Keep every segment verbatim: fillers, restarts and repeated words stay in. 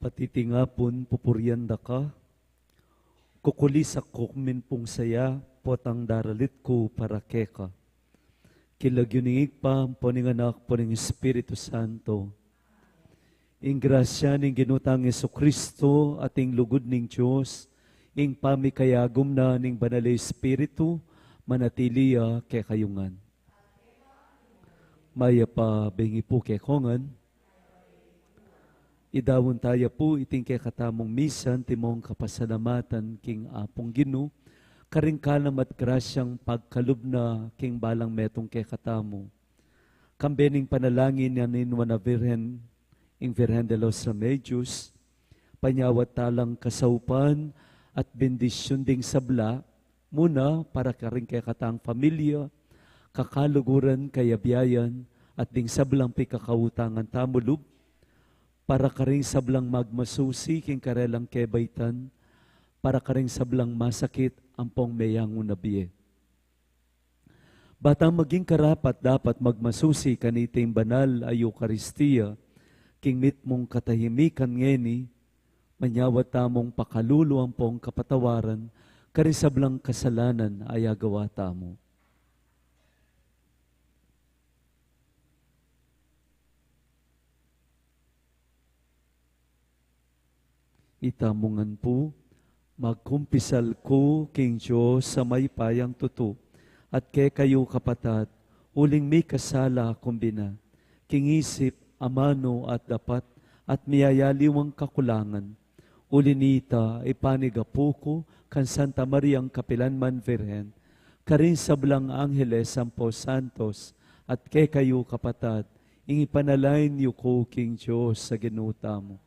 Pati iti ngapun pupurian da ka, kukulisak ku king mipung saya, potang daralit ku para keka. King lagyu ning Ibpa, ampo ning Anak, ampo ning Espiritu Santo. Ing grasya ning Ginu tang Jesucristo, at ing lugud ning Dios, ing pamikayagum na ning Banal a Espiritu, manatili ya kekayu ngan. Mayap a bengi pu kekongan. Idaun taya pu iting kekatamung misa, antimong kapasalamatan king Apung Ginu, karing kalam at grasyang pagkalub na king balang metung kekatamu. Kambe ning panalangin ning Nuan a Virgen, ing Virgen de los Remedios, panyawad talang kasaupan at bendisyun ding sabla, muna para karing kekatang familia, kakaluguran, kayabiayan, at ding sablang pikakautangan tamu lub, para karing sablang magmasusi king karelang kebaitan, para karing sablang masakit ampong meyangu na bie. Ba tang maging karapat-dapat magmasusi kaniting banal a Eukaristia, king mitmung katahimikan ngeni, manyawad tamung pakalulu ampong kapatawaran, karing sablang kasalanan a agawa tamu. Itamu ngan pu, magkumpisal ku king Dios a mayupayang tutu, at kekayu kapatad, uling mikasala ku bina, king isip, amanu at dapat, at miyayaliwang kakulangan. Uli nita, ipanigapu ku kang Santa Mariang kapilanman Virgen, karing sablang angeles ampo santos, at kekayu kapatad, ing ipanalangin yu ku king Dios a Ginu tamu.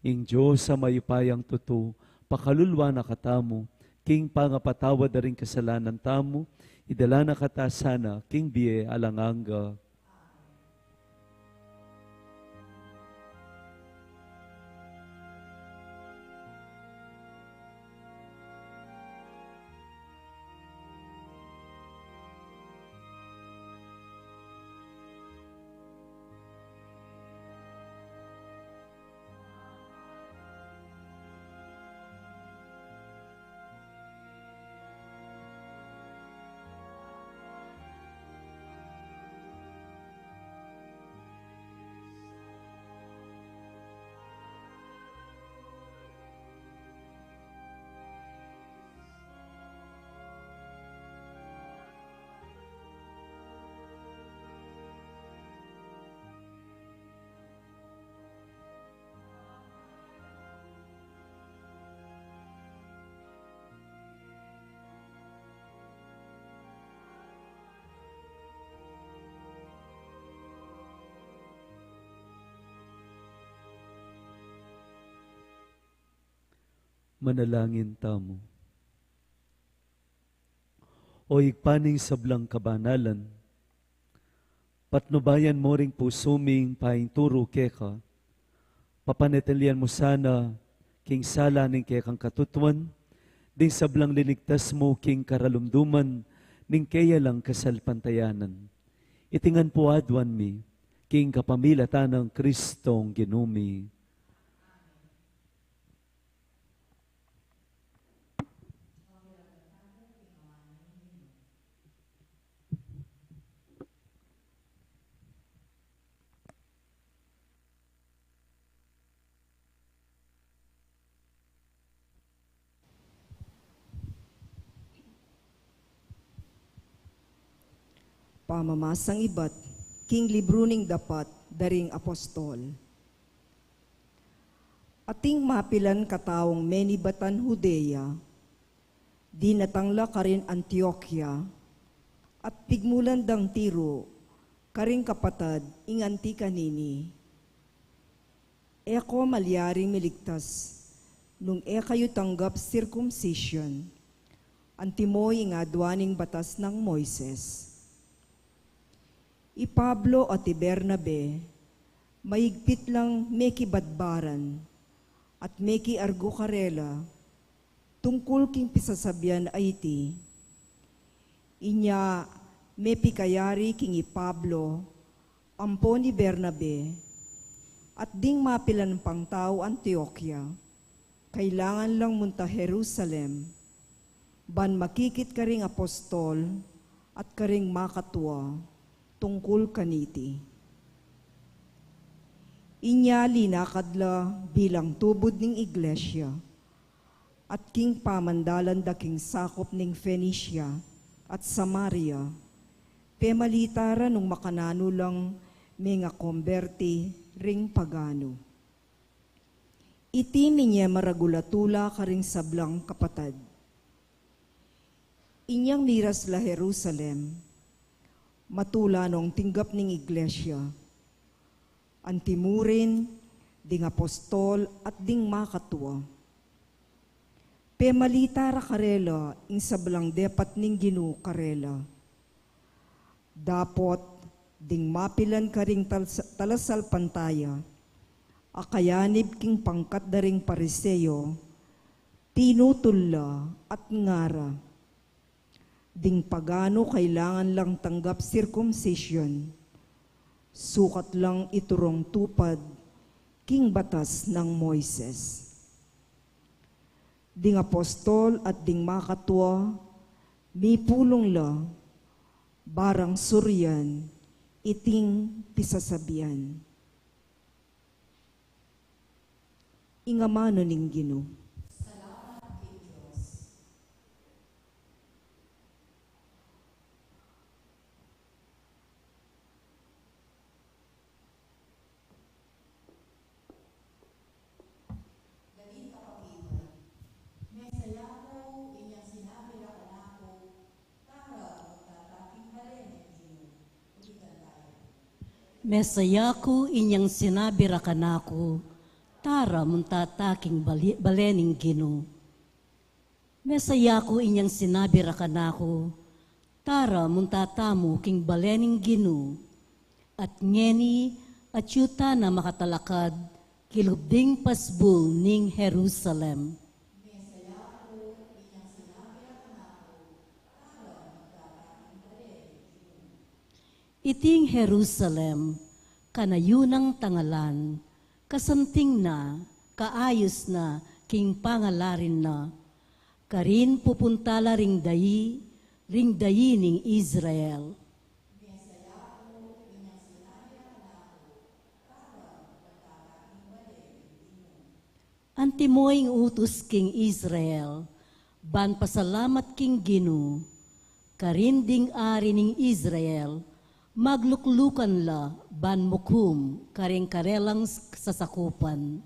Ing Dios a mayupayang tutu, pakaluluan na katamu, king pangapatawad da ring kasalanan tamu, idala na kata sana king bie alang angga. Manalangin tamu. O Ibpa ning sablang kabanalan, patnubayan mu ring pusu ming painturu keka, papanatilian mu sana king sala ning kekang katutuan ding sablang linigtas mu king karalumduman ning keya lang kasalpantayanan. Iti ngan pu aduan mi king kapamilatan nang Kristong Ginu mi. Pamamasang ibat king libru ning Dapat da ring Apostol. Ating mapilan kataung menibatan Judea, dinatang la karin Antiokia, at pigmulan dang tiru karing kapatad ing anti kanini. E ko malyaring miligtas nung e kayu tanggap circumcision, antimo ing aduan ning batas nang Moises. I Pablo at i Bernabe, maigpit lang mekibadbaran at mekiargu karela tungkul king pisasabian a iti. Inya mepikayari king i Pablo ampon i Bernabe, At ding mapilan pang tau Antioquia, kailangan lang munta Jerusalem, ban makikit karing apostol at karing makatua tungkul kaniti. Inya linakad la bilang tubud ning iglesia, at king pamandalan da king sakup ning Fenicia at Samaria, pemalita ra nung makananu lang mengakomberti ring paganu. Iti minye maragul a tula karing sablang kapatad. Inyang miras la Jerusalem, matula nong tinggap ning iglesia, antimurin ding apostol at ding makatua. Pemalita ra karela ing sablang depat ning Ginu karela. Dapot ding mapilan karing tal-, talasalpantaya, a kayanib king pangkat da ring Pariseo, tinutul la at ngara, ding paganu kailangan lang tanggap circumcision, sukat lang iturung tupad king batas nang Moises. Ding apostol at ding makatua, mipulung la, barang surian iting pisasabian. Ing amanu ning Ginu. Mesaya ku inyang sinabi ra kanaku, tara munta ta king bali-, bale ning Ginu. Mesaya ku inyang sinabi ra kanaku, tara munta tamu king bale ning Ginu. At ngeni, atyu ta na makatalakad kilub ding pasbul ning Jerusalem. Iting Jerusalem, kanayunang tangalan, kasanting na, kaayus na, king pangalarin na, karin pupunta la ring dayi, ring dayi ning Israel. Antimo ing utus king Israel, ban pasalamat king Ginu, karin ding ari ning Israel, magluklukan la ban mukum karing karelang sasakupan.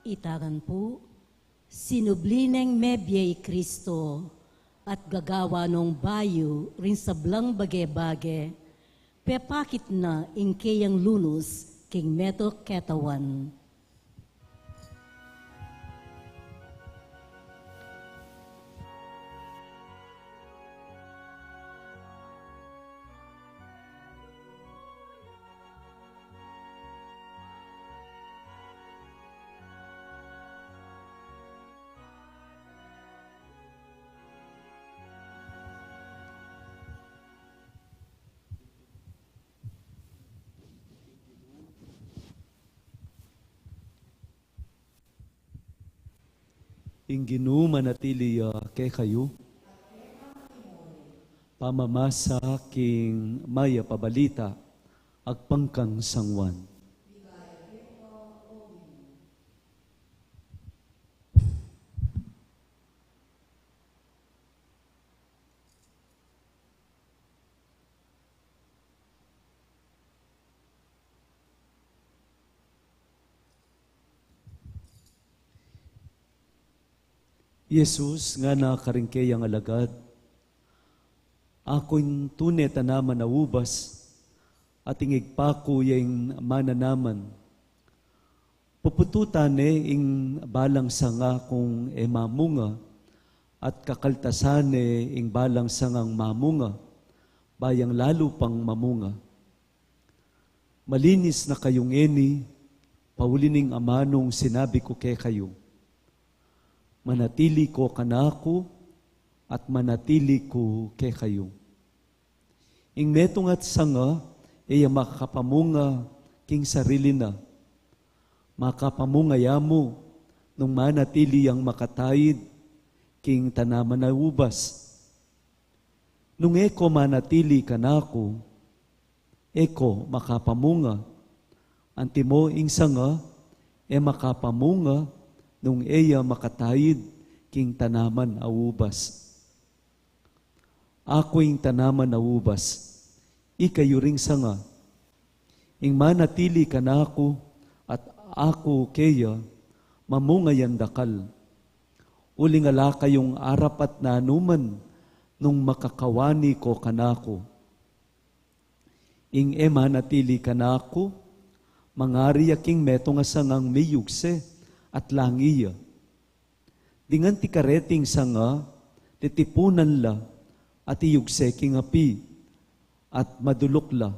Itagan pu, sinubli neng mebie i Kristo at gagawa nong bayu ring sablang bage-bage, pepakit na ing keyang lunus king meto ketawan. Ing Ginu manatili ya kekayu. Pamamasa king Mayap a Balita agpang kang San Juan. Jesus ngana karing keyang alagad, "Aku ing tune tanaman a ubas, at ing Ibpa ku ya ing mananaman. Pupututan ne ing balang sanga kung e mamunga, at kakaltasan ne ing balang sangang mamunga, ba yang lalu pang mamunga. Malinis na kayu ngeni, pauli ning amanung sinabi ku kekayu. Manatili ko kanaku, at manatili ku kekayu. Ing metung at sanga, e ya makapamunga king sarili na. Makapamunga ya mu, nung manatili yang makataid king tanaman a ubas. Nung e ko manatili kanaku, e ko makapamunga. Antimo ing sanga, e makapamunga, nung e ya makataid king tanaman a ubas. Aku ing tanaman a ubas, ikayu ring sanga. Ing manatili kanaku, at aku keya, mamunga yang dakal. Uling ala kayung arapat nanuman nung makakawani ko kanaku. Ing e manatili kanaku, mangari ya king metung a sangang miyugse, at langi ya. Dingan ti kareting sanga, titipunan la, at iyugse king api, at maduluk la.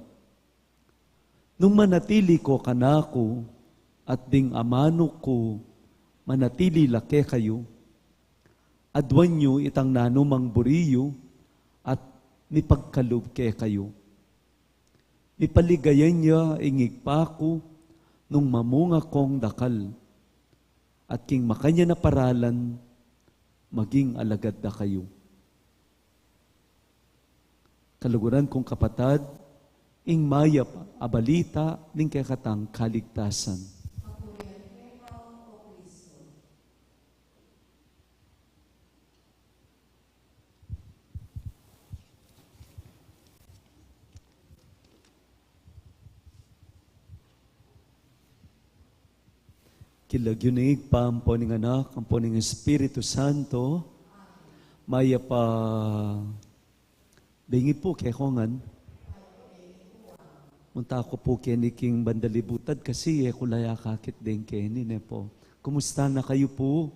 Nung manatili ko kanaku, at ding amanu ku manatili la kekayu, aduan yu itang nanumang buri yu, at mipagkalub kekayu. Mipaligayan ya ing Ibpa ku nung mamunga kong dakal, at king makanyan a paralan, maging alagad da kayu." Kaluguran kung kapatad, ing mayap a balita ning kekatang kaligtasan. King lagyu ning Ibpa, ampo ning Anak, ampo ning Espiritu Santo. Mayap a bengi pu kekongan. Munta ku pu keni king banda libutad kasi e ku la ya akakit deng keni, ne pu. Kumusta na kayu pu?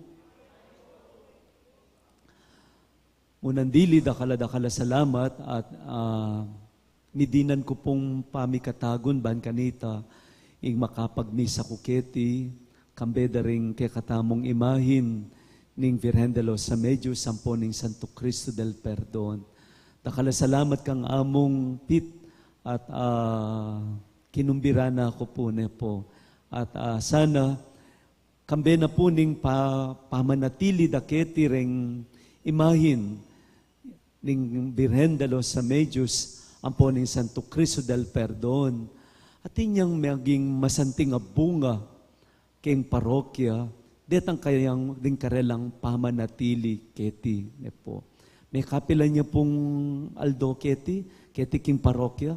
Munan dili, dakal a dakal a salamat at, ah, midinan ku pung pamikatagun ban kanita ing makapagmisa ku keti, kambe da ring kekatamung imahin ning Virgen de los Remedios ampo ning Santo Cristo del Perdon. Dakal a salamat kang Among Pit at, ah, kinumbira na ku pu, ne pu. At, ah, sana kambe na pu ning pa-, pamanatili da keti reng imahin ning Birhen de los Remedios ampo ning Santo Cristo del Perdon. Atin yang maging masanting a bunga keng parokya, detang kayang ding karelang pamanatili keti, ne pu. Mekapila nya pung aldo keti, keti king parokya?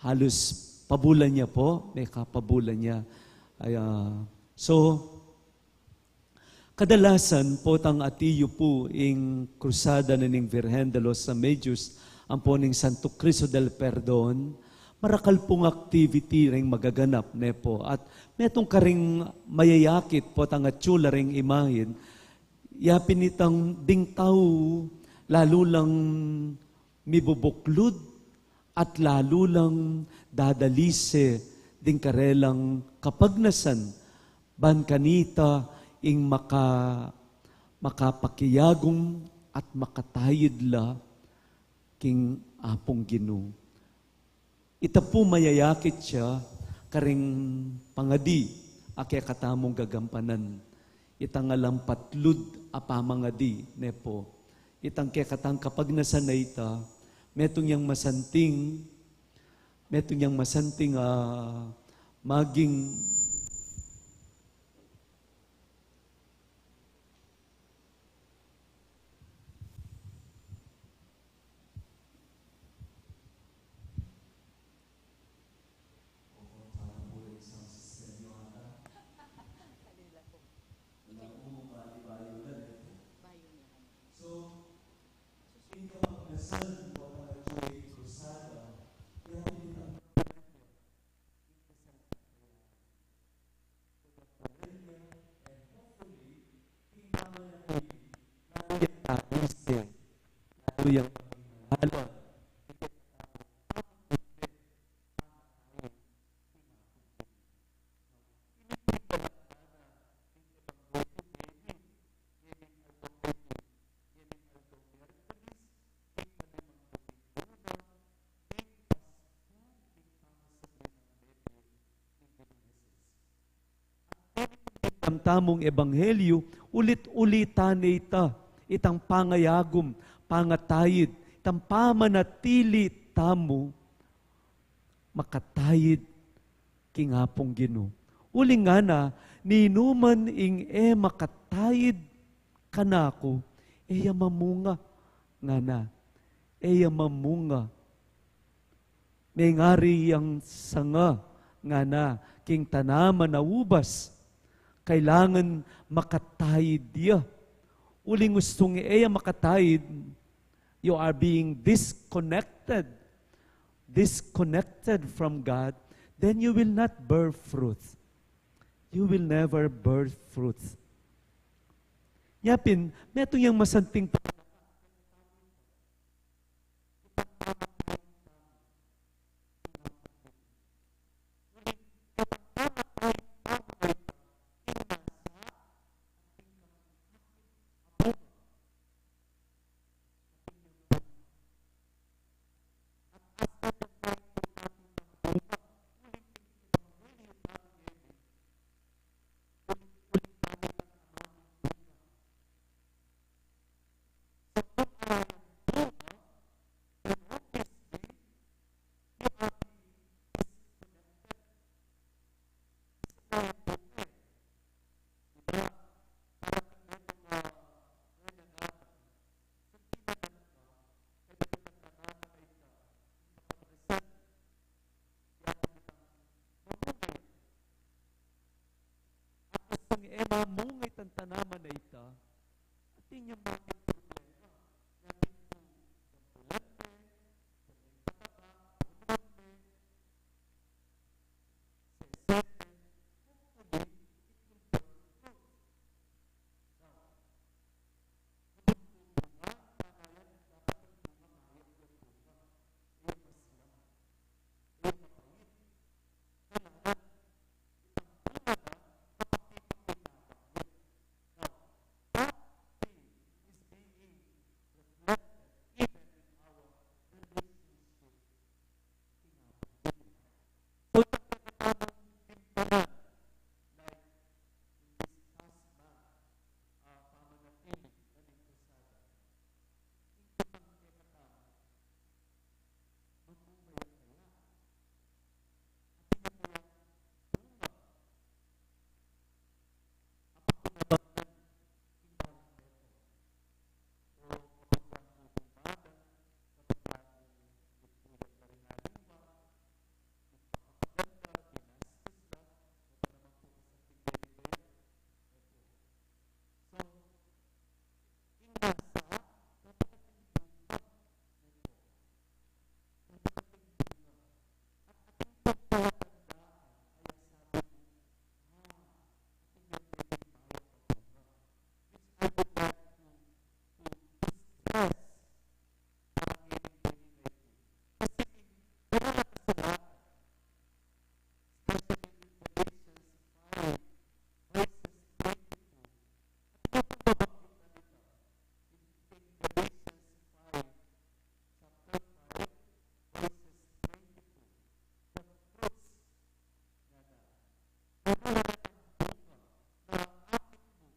Halus pabulan nya pu, mekapabulan nya. Ay, ah, so, kadalasan potang ati yu pu ing krusada na ning Virgen de los Remedios ampo ning Santo Cristo del Perdon, marakal pung activity ring magaganap, ne pu. At metung karing mayayakit potang atsu la ring imahin, yapin itang ding tau lalu lang mibubuklud at lalu lang dadalise ding karelang kapagnasan, ban kanita ing maka-, makapakiyagung at makatayid la king Apung Ginu. Ita pu mayayakit ya karing pangadi a kekatamung gagampanan. Itang alang patlud a pamangadi, ne pu. Itang kekatang kapagnasan a ita, metung yang masanting, metung yang masanting a maging Hallelujah. Tamtamung ebanghelyu, ulit-ulitan ne ita, itang pangayagum, pangatayid, itang pamanatili tamu, makatayid king Apung Ginu. Uling ngana, ninuman ing e makatayid kanaku, e ya mamunga, ngana, e ya mamunga. Mengari yang sanga, ngana, king tanaman a ubas, kailangan makatayid ya. Uling ustung e ya makatayid, you are being disconnected, disconnected from God, then you will not bear fruit. You will never bear fruit. Nya pin, metung yang masanting At kung e mamunga itang tanaman a ita, atin yang mangin problema, atin yang dambulan ne, atin yang pataba, bunuan ne, sesen ne, hopefully, it will bear fruit. Now, So, ita katamu, timpala, like, in this past month, ah, pamanatili na ning kalsada. Ing kutang kekatamu, mamunga ya kaya? Atin ya kayang bunga? Apakunabangan ing dalan metung? O kapag yan mu bungbadan, kapag yan mu gitpuyan karing aluma, magpakapaganda, ginastos da, o ba naman pu kasanting bebe? Opo. So, ing nasa, dapat atin bunga. Opo. Dapat atin bunga. At atin pagpalatandaan, kaya sabi ko, ah, atin yang pwedeng mayap a bunga. Which I would like to, to stress. Kasi ing dua na kasalanan, especially in Galatians five, verses twenty-two, at ito pong babanggit na nito, in, in Galatians five, chapter five, verses twenty-two, the fruits, ngana, ano la retang bunga na akit mu?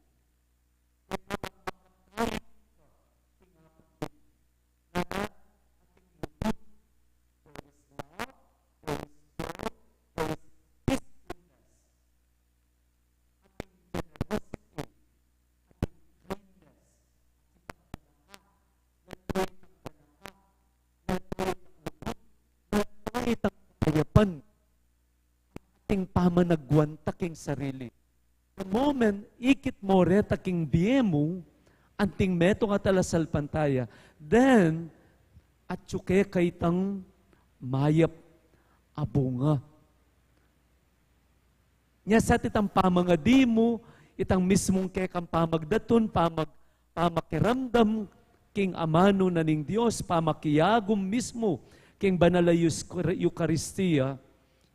Ing makatayid ka king Apung Ginu, ngana, atin mu good. There is love, there is joy, there is peacefulness. Atin generosity, atin kindness, atin pagdanaka, lalu itang danaka, lalu itang lugud, lalu itang kayapan. Atin pamanagwan ta king sarili. The moment ikit mu reta king bie mu, anting metung a talasalpantaya, then, atyu ke kaytang mayap a bunga. Nya sa itang pamangadi mu, itang mismung kekang pamagdatun, pamag-, pamakiramdam, king amanu na ning Dios, pamakiagum mismu king banal a Eus-, Eukaristia,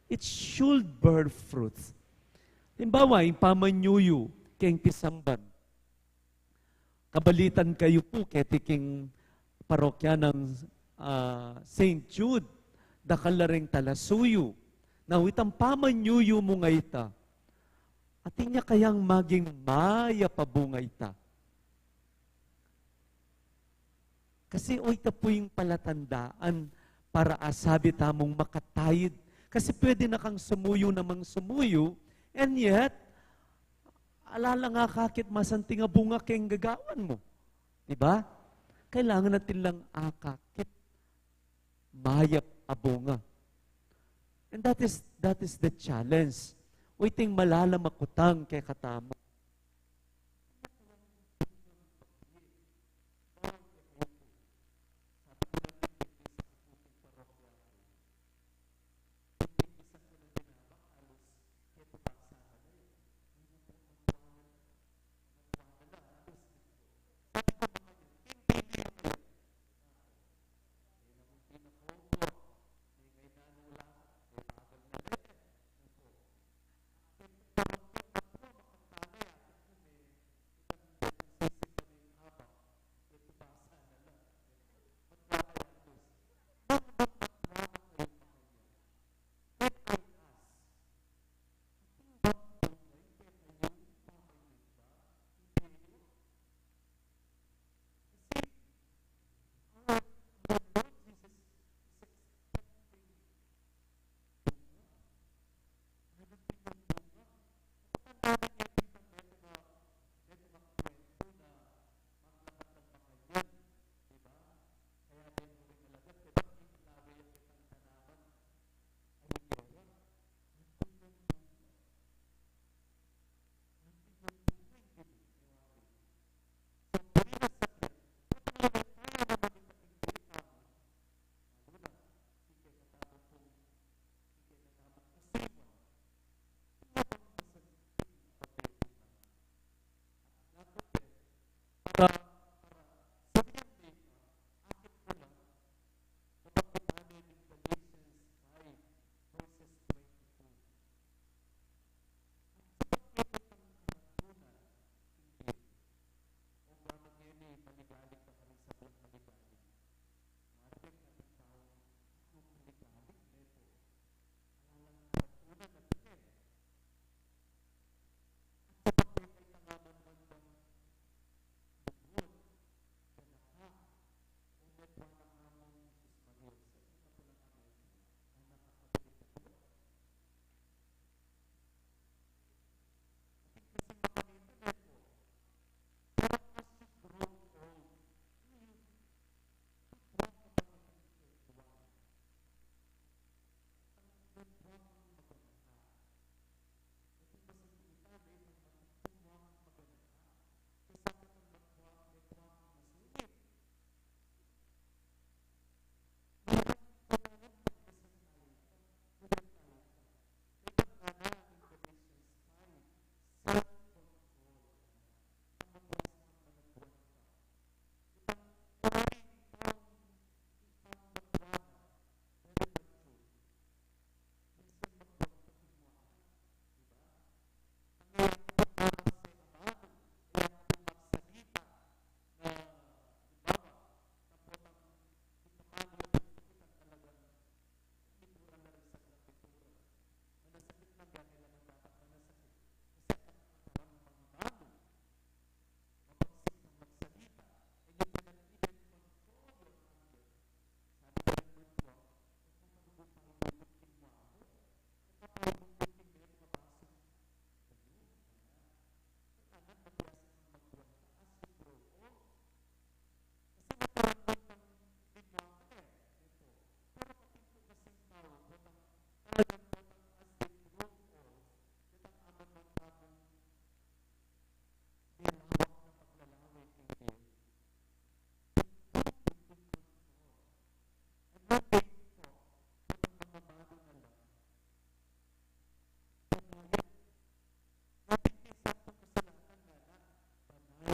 it should bear fruit. Halimbawa, ing pamanyuyu king pisamban. Kabalitan kayu pu keti king parokya nang, ah, Saint Jude, dakal la ring talasuyu. Na itang pamanyuyu mu nga ita, atin ya kayang maging mayap a bunga ita? Kasi o ita pu ing palatandaan para asabi tamung makatayid. Kasi pwede na kang sumuyu namang sumuyu, and yet, ala lang akakit masanting a bunga king gagawan mu. Di ba? Kailangan atin lang akakit mayap a bunga. And that is, that is the challenge. O iting malalam a kutang kekatamu.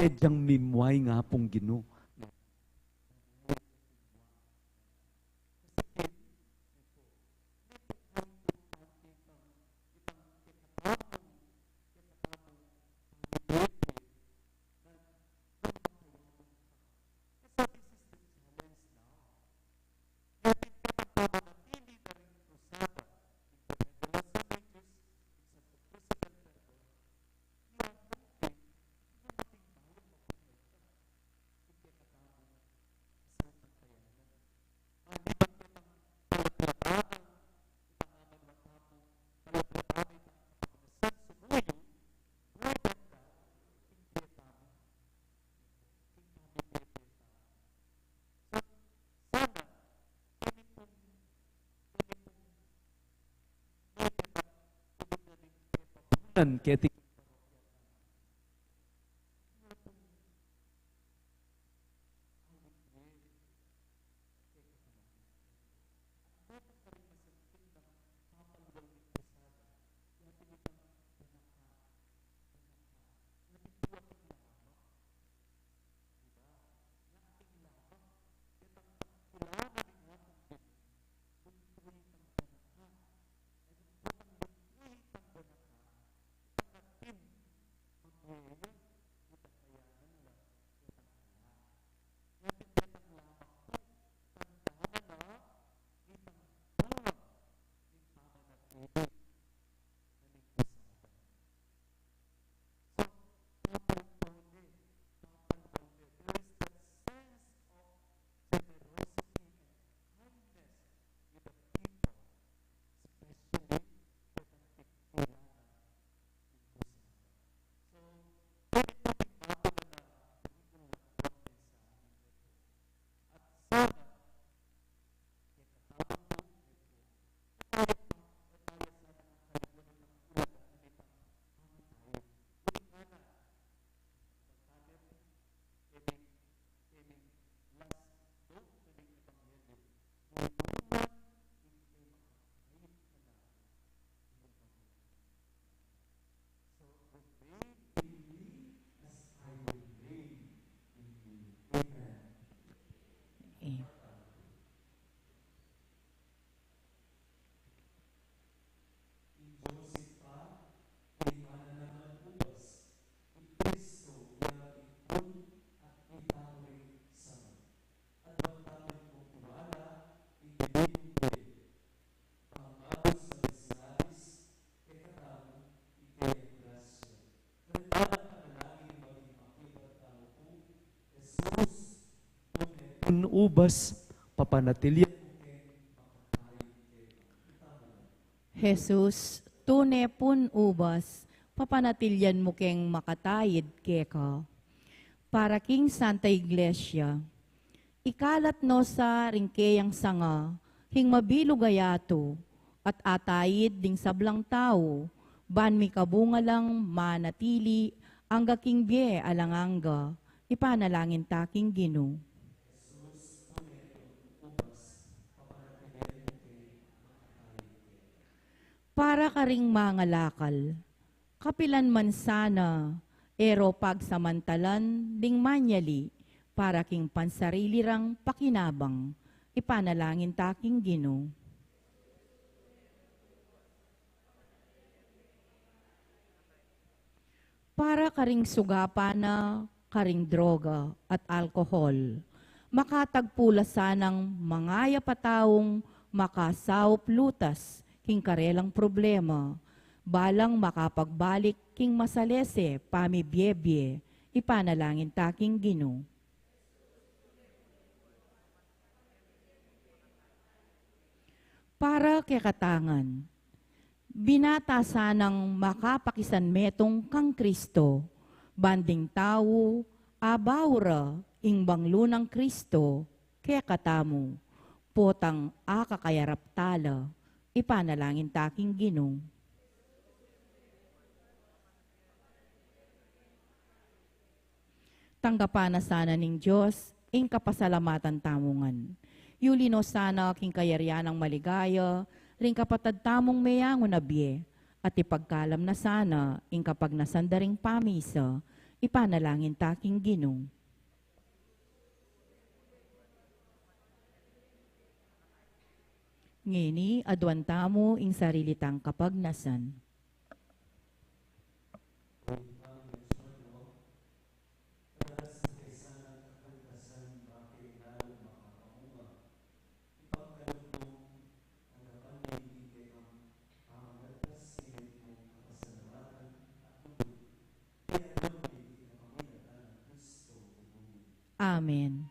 Kaya diyang mimway nga pung Ginu. Keti Ubas, papanatilian. Jesus, tune pun ubas, papanatilian mu keng makataid keka. Para king Santa Iglesia, ikalat no sa ring keyang sanga king mabilug a yatu, at ataid ding sablang tau, ban mikabunga lang manatili angga king bie alang angga, ipanalangin ta king Ginu. Para karing mangalakal, kapilan man sana e ro pagsamantalan ding manyali para king pansarili rang pakinabang, ipanalangin ta king Ginu. Para karing sugapan na karing droga at alkohol, makatagpu la sanang mangayap a taung makasaup lutas king karelang problema, balang makapagbalik king masalese pamibie-bie, ipanalangin ta king Ginu. Para kekatang ngan, binata sanang makapakisanmetung kang Kristo, ban ding tau abau ra ing banglu nang Kristo kekatamu, potang akakayarap tala, ipanalangin ta king Ginu. Tanggapan na sana ning Dios ing kapasalamatan tamu ngan. Yuli no sana king kayarian nang maligaya ring kapatad tamung meyangu na bie, at ipagkalam na sana ing kapagnasan da ring pamisa, ipanalangin ta king Ginu. Ngeni, aduan tamu ing sarili tang kapagnasan. Amen.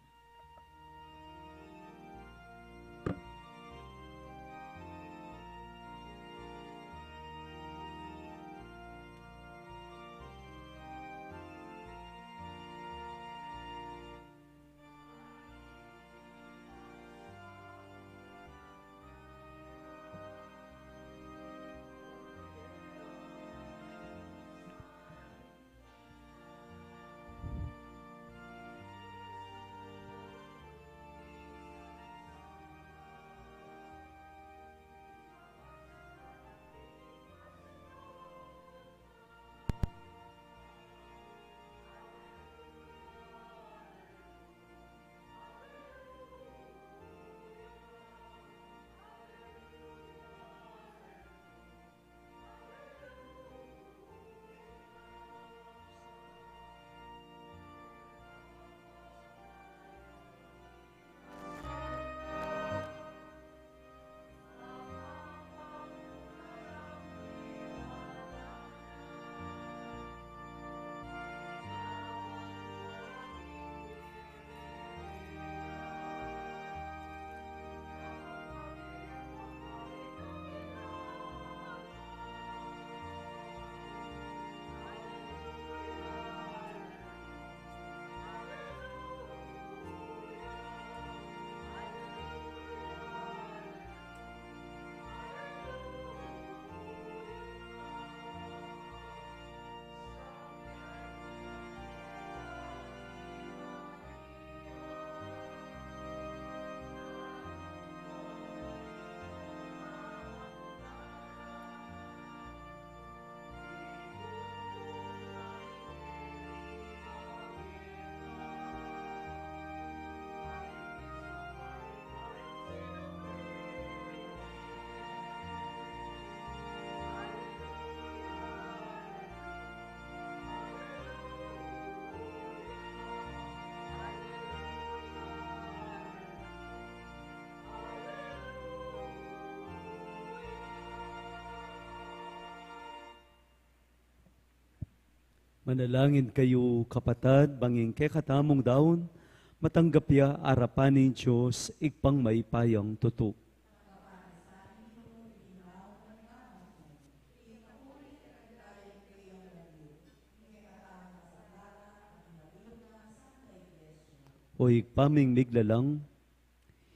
Manalangin kayu, kapatad, bang ing kekatamung daun matanggap ya arapan ning Dios, Ibpang mayupayang tutu. O Ibpa ming miglalang,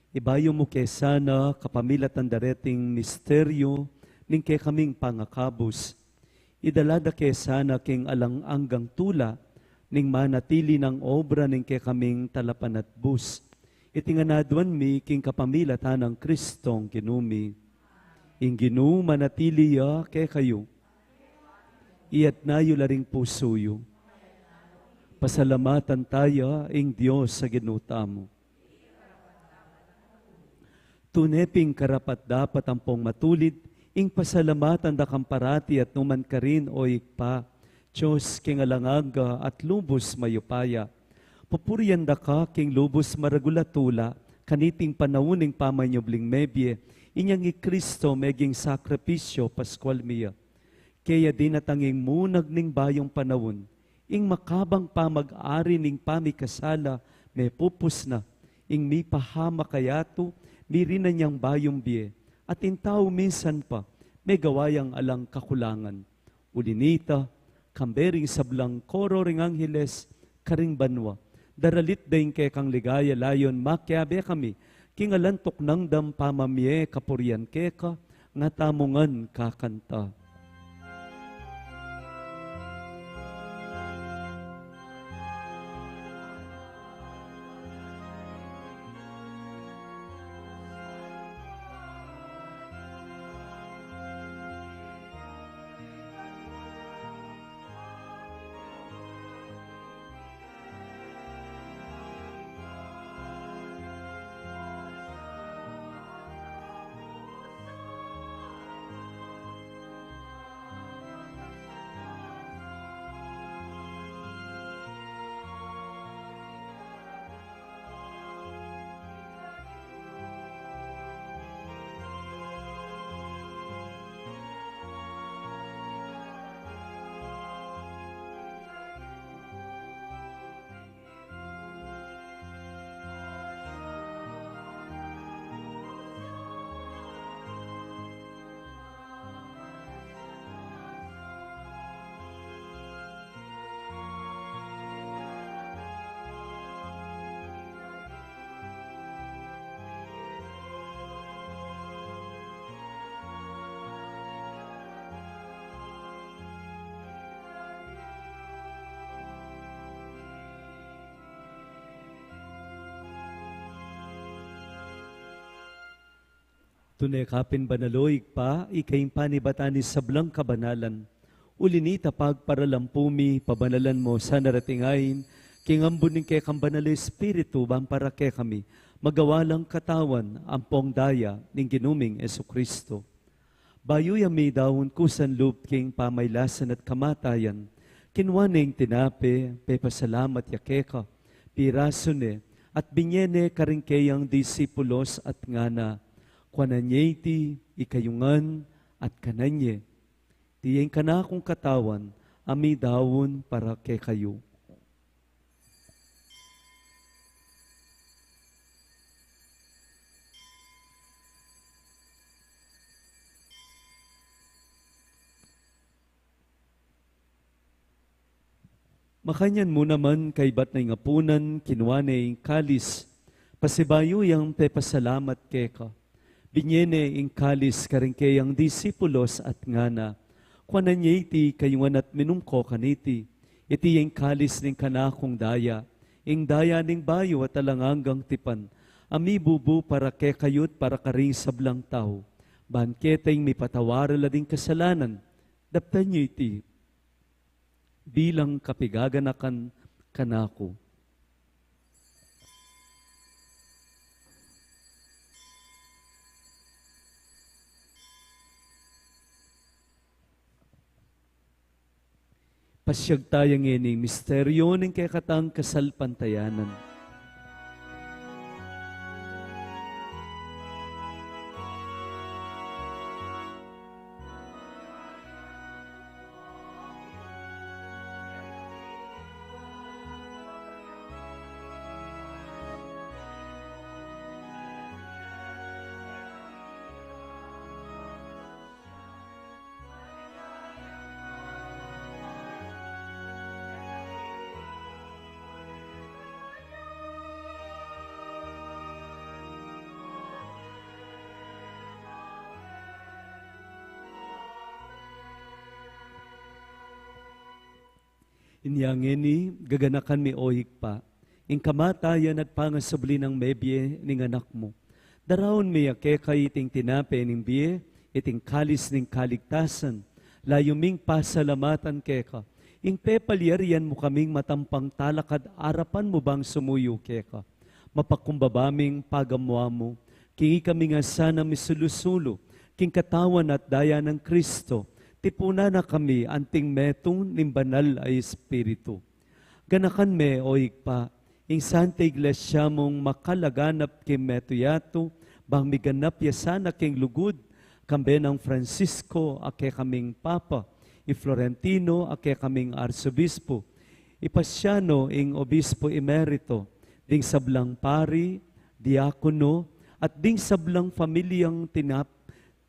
ibayu mu ke sana kapamilatan da reting misteryu ning kekaming pangakabus. Idala da ke sana king alang anggang tula ning manatili nang obra ning kekaming talapanatbus. Iti ngan aduan mi king kapamilatan nang Kristong Ginu mi. Ing Ginu manatili ya kekayu. Iyatas yu la ring pusu yu. Pasalamatan taya ing Dios a Ginu tamu. Tune pin karapat-dapat ampong matulid ing pasalamatan da kang parati at nu man karin, o Ibpa, Dios king alang angga at lubus mayupaya. Pupurian da ka king lubus maragul a tula kaniting panaun ning pamanyubling mebie, inyang i Kristo meging sakripisyu paskual mi ya. Kaya dinatang ing munag ning bayung panaun, ing makabang pamag-ari ning pamikasala mepupus na, ing mipahamak a yatu mirinan yang bayung bie, at ing tau minsan pa megawa yang alang kakulangan. Uli na nita, kambe ring sablang koro ring angheles karing banua, daralit da ing kekang ligaya layun makiabe kami king alang tuknang dang pamamie kapurian keka, nga tamu ngan kakanta. Tune ka pin banal, o Ibpa, ika ing panibatan ning sablang kabanalan. Uli na nita, pagparalampu mi, pabanalan mu sana reting ain king ambun ning kekang Banal a Espiritu, ban para kekami magawa lang katawan ampong daya ning Ginu ming Jesucristo. Bayu yang midaun kusan lub king pamailasan at kamatayan, kinua ne ing tinape, pepasalamat ya keka, pirasu ne, at binie ne karing keyang disipulos at ngana: Kuanan ye iti, ikayu ngan at kanan ye. Iti ing kanakung katawan a midaun para kekayu. Makanyan mu naman, kaybat na ning apunan, kinua ne ing kalis, pasibayu yang pepasalamat keka, binie ne ing kalis karing keyang disipulos at ngana: Kuanan ye iti, ikayu ngan at minum ko kaniti. Iti ing kalis ning kanakung daya, ing daya ning bayu at alang anggang tipan, a mibubu para kekayu at para karing sablang tau, ban keta ing mipatawad la ding kasalanan. Daptan ye iti bilang kapigaganakan kanaku. Pasiag taya ngening misteryu ning kekatang kasalpantayanan. Inya ngeni, gaganakan mi, O Ibpa, ing kamatayan at pangasubli nang mebie ning Anak mu. Daraun mi ya keka iting tinape ning bie, iting kalis ning kaligtasan, layun ming pasalamatan keka, ing pepalyarian mu kaming matampang talakad arapan mu bang sumuyu keka. Mapakumbaba ming pagamuan mu, king ikami ngan sana misulu-sulu king katawan at daya nang Kristo, tipunan na kami anting metung ning Banal a Espiritu. Ganakan me, O Ibpa, ing Santa Iglesia mung makalaganap king metung yatu, bang miganap ya sana king lugud, kambe nang Francisco a kekaming Papa, i Florentino a kekaming Arsobispo, i Pasiano ing Obispo Emerito, ding sablang pari, diakono, at ding sablang pamilyang tinap-,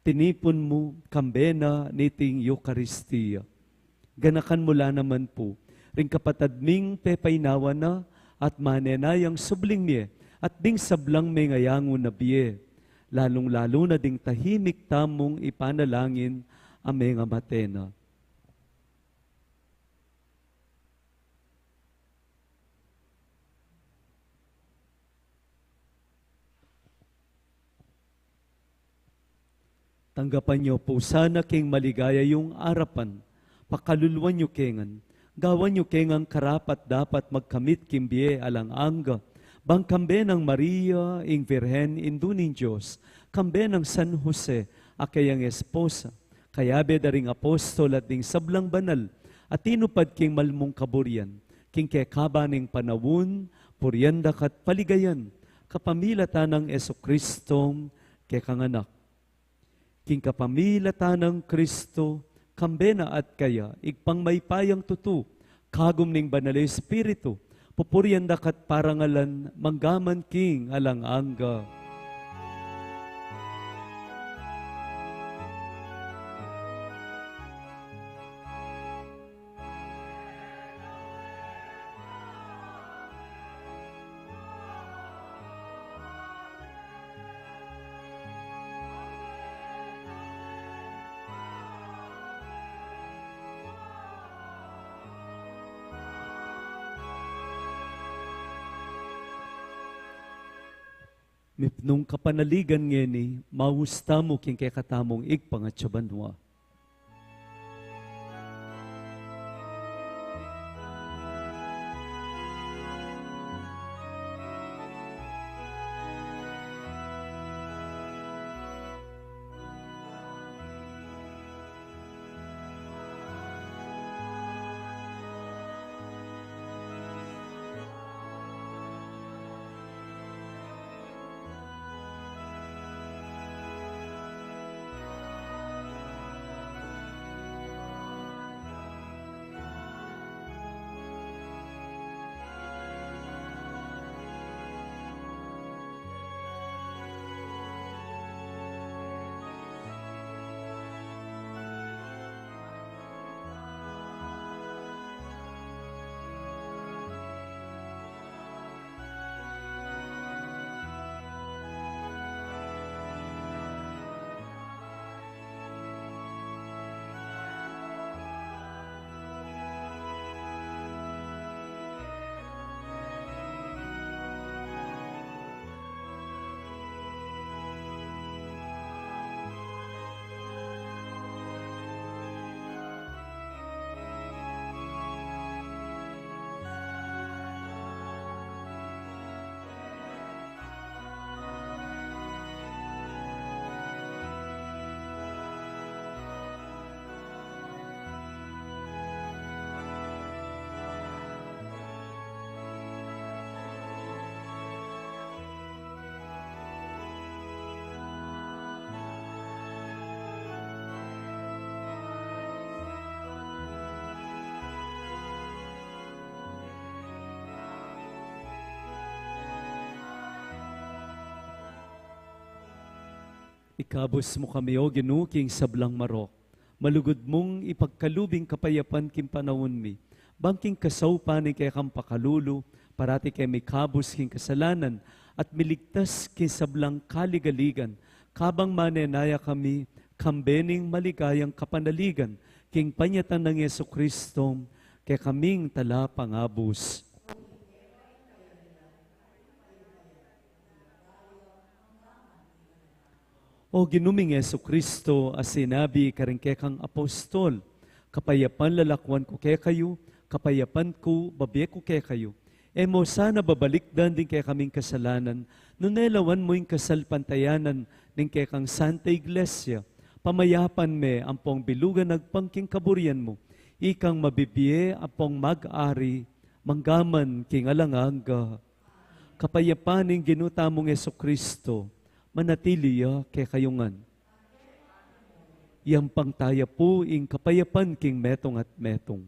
tinipun mu, kambe na niting Eukaristia. Ganakan mu la naman pu ring kapatad ming pepaynawa na at manenayang subling mie, at ding sablang mengayangu na bie, lalung-lalu na ding tahimik tamung ipanalangin a mengamate na. Tanggapan yu pu sana king maligaya yung arapan, pakaluluan yu ke ngan, gawan yu ke ngan karapat-dapat magkamit king bie alang angga, bang kambe nang Maria, ing Virgen, Indu ning Dios, kambe nang San Jose, a keyang esposa, kayabe da ring apostol at ding sablang banal a tinupad king malmung kaburian, king kekaban ning panaun, purian da ka at paligayan, kapamilatan nang Jesucristo, kekang Anak. King kapamilatan nang Kristo, kambe na at keya, Ibpang mayupayang tutu, kagum ning Banal a Espiritu, pupurian da ka at parangalan, mangga man king alang angga. Mipnung kapanaligan ngeni, maus tamu king kekatamung Ibpa a atsu banua. Ikabus mu kami, O Ginu, king sablang marok. Malugud mung ipagkalub ing kapayapan king panaun mi. Bang king kasaupan ning kekang pakalulu, parati keng mikabus king kasalanan, at miligtas king sablang kaligaligan, kabang manenaya kami, kambe ning maligayang kapanaligan, king panyatang nang Jesucristo, Kekaming talapangabus. O Ginu ming Jesucristo, a sinabi karing kekang apostol, "Kapayapan lalakwan ku kekayu, kapayapan ku bibie ku kekayu." E mu sana babalikdan ding kekaming kasalanan, nune lawan mu ing kasalpantayanan ning kekang Santa Iglesia. Pamayapan me ampong bilugan agpang king kaburian mu. Ikang mabibie ampong mag-ari manggaman king alang angga. Kapayapan ning Ginu tamung Jesucristo manatili ya kekayu ngan. Iyampang taya pu ing kapayapan king metung at metung.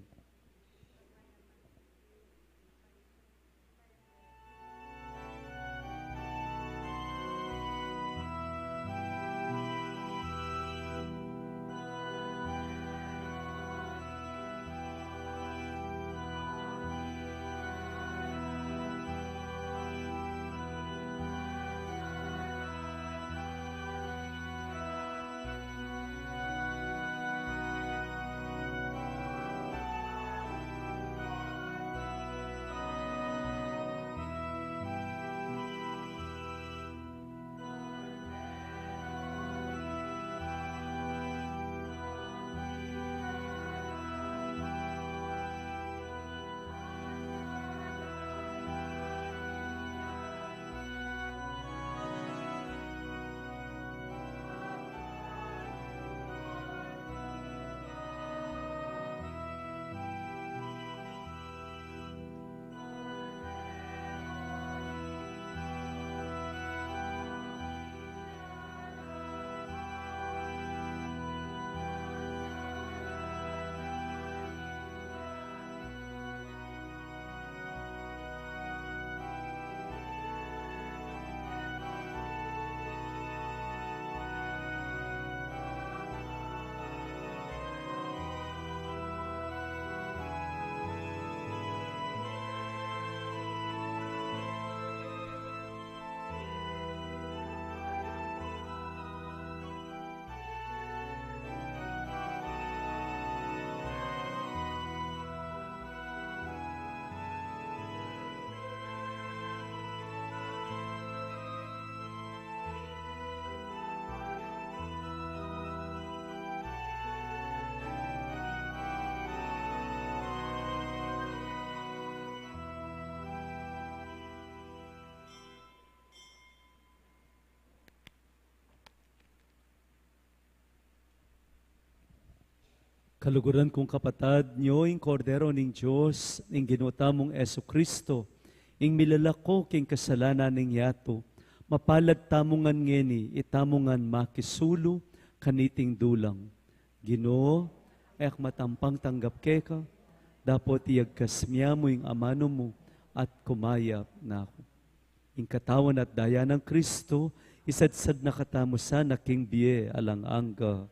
Kaluguran kung kapatad, nyo ing Kordero ning Dios, ing Ginu tamung Jesucristo, ing milalako king kasalanan ning yatu. Mapalad tamu ngan ngeni, itamu ngan makisulu kaniting dulang. Ginu, e ku matampang tanggap keka, dapot iyagkas mu ing amanu mu at kumayap na ku. Ing katawan at daya nang Kristo, isadsad na katamu sana king bie alang angga.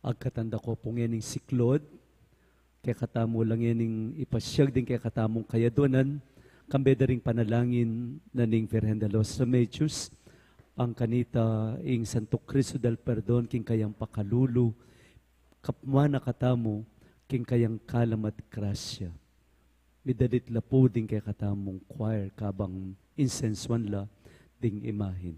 Agkatanda ko pu ngening siklaud, kekatamu la ngening ipasiag ding kekatamung kayadwanan, kambe da ring panalangin na ning Virgen de los Remedios, pangkanita ing Santo Cristo del Perdon, king kayang pakalulu, kapmana katamu, king kayang kalam at grasya. Midalit la pu ding kekatamung choir kabang insensuan la ding imahen.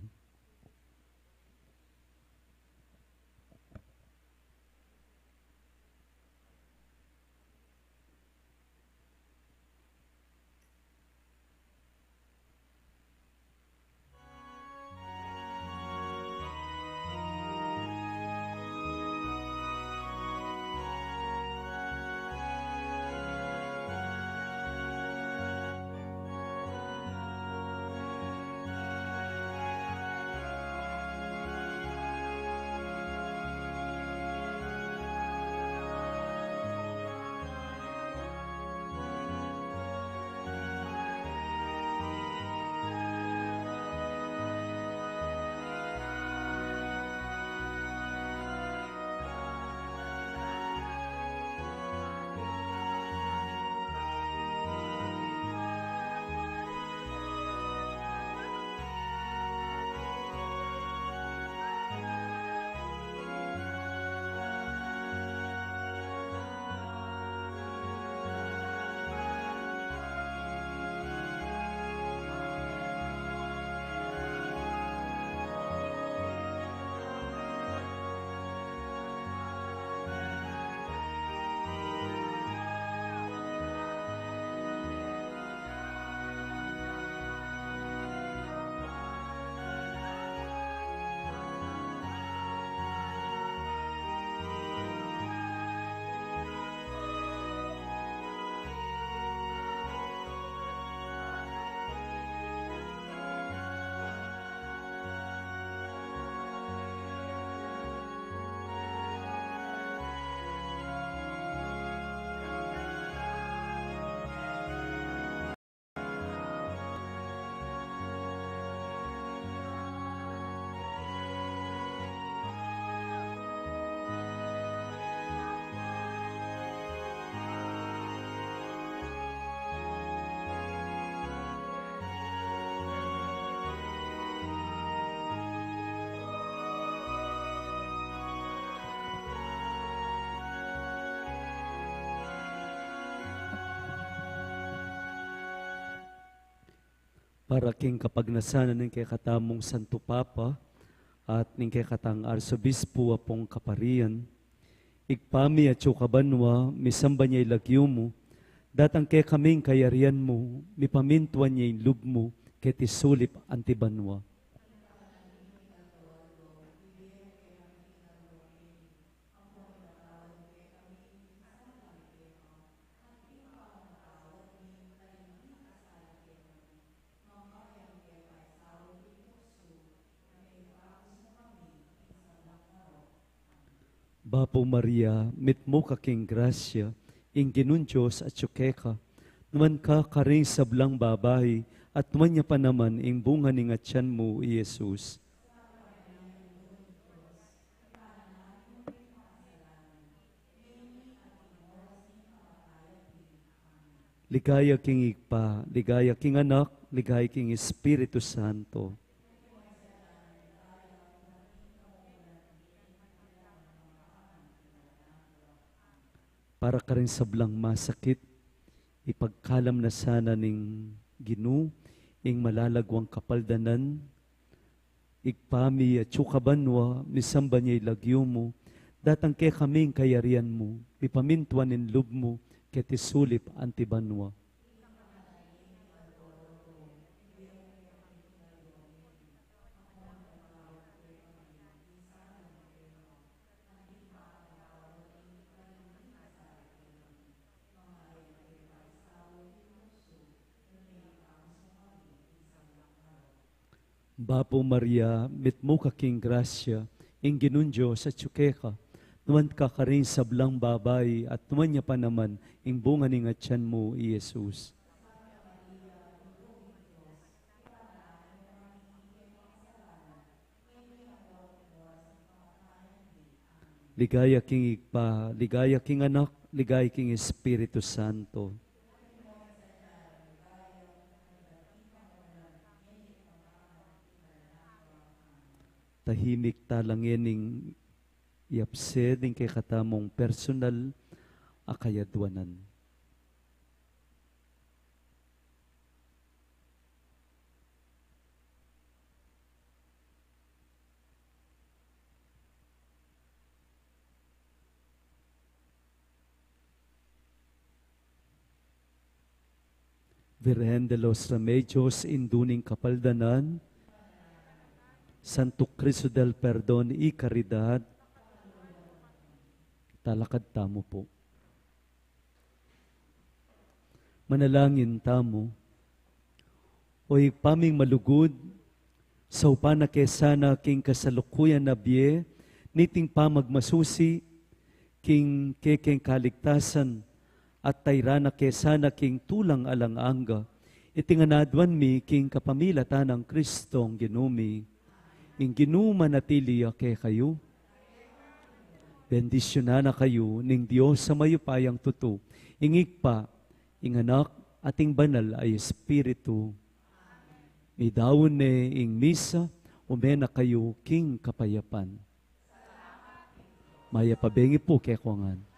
Para king kapagnasan na ning kekatamung Santo Papa at ning kekatang Arsobispo, Apung Kaparian, Ibpa mi atsu ka banua, misamban ya ing lagyu mu, datang kekami ing kayarian mu, mipamintuan ya ing lub mu, keti sulip anti banua. Bapu Maria, mitmu ka king grasya, ing Ginung Dios atsu keka, nuan ka karing sablang babai, at nuan ya pa naman ing bunga ning atian mu, i Jesus. Ligaya king Ibpa, ligaya king Anak, ligaya king Espiritu Santo. Para karing sablang masakit, ipagkalam na sana ning Ginu ing malalaguang kapaldanan. Ibpa mi atsu ka banua, misamban ya ing lagyu mu, datang kekami ing kayarian mu, mipamintuan ing lub mu, keti sulip anti banua. Bapu Maria, mitmu ka king grasya, ing Ginung Dios atsu keka, nuan ka karing sablang babai, at nuan ya pa naman ing bunga ning atian mu, i Jesus. Ligaya king Ibpa, ligaya king Anak, ligaya king Espiritu Santo. Tahimik tala ngening iyapsed ing kekatamung personal a kayadwanan. Virgen de los Remedios, Indu ning Kapaldanan, Santo Cristo del Perdon y Caridad, talakad tamu pu. Manalangin tamu. O Ibpa ming malugud, saupan na ke sana king kasalukuyan a bie niting pamagmasusi king kekeng kaligtasan, at tairan na ke sana king tulang alang angga. Iti ngan aduan mi king kapamilatan nang Kristong Ginu mi. Ing Ginu manatili ya kekayu. Bendisyunan na kayu ning Dios a mayupayang tutu, ing Ibpa, ing Anak, at ing Banal a Espiritu. Midaun ne ing misa, ume na kayu king kapayapan. Mayap a bengi pu kekongan.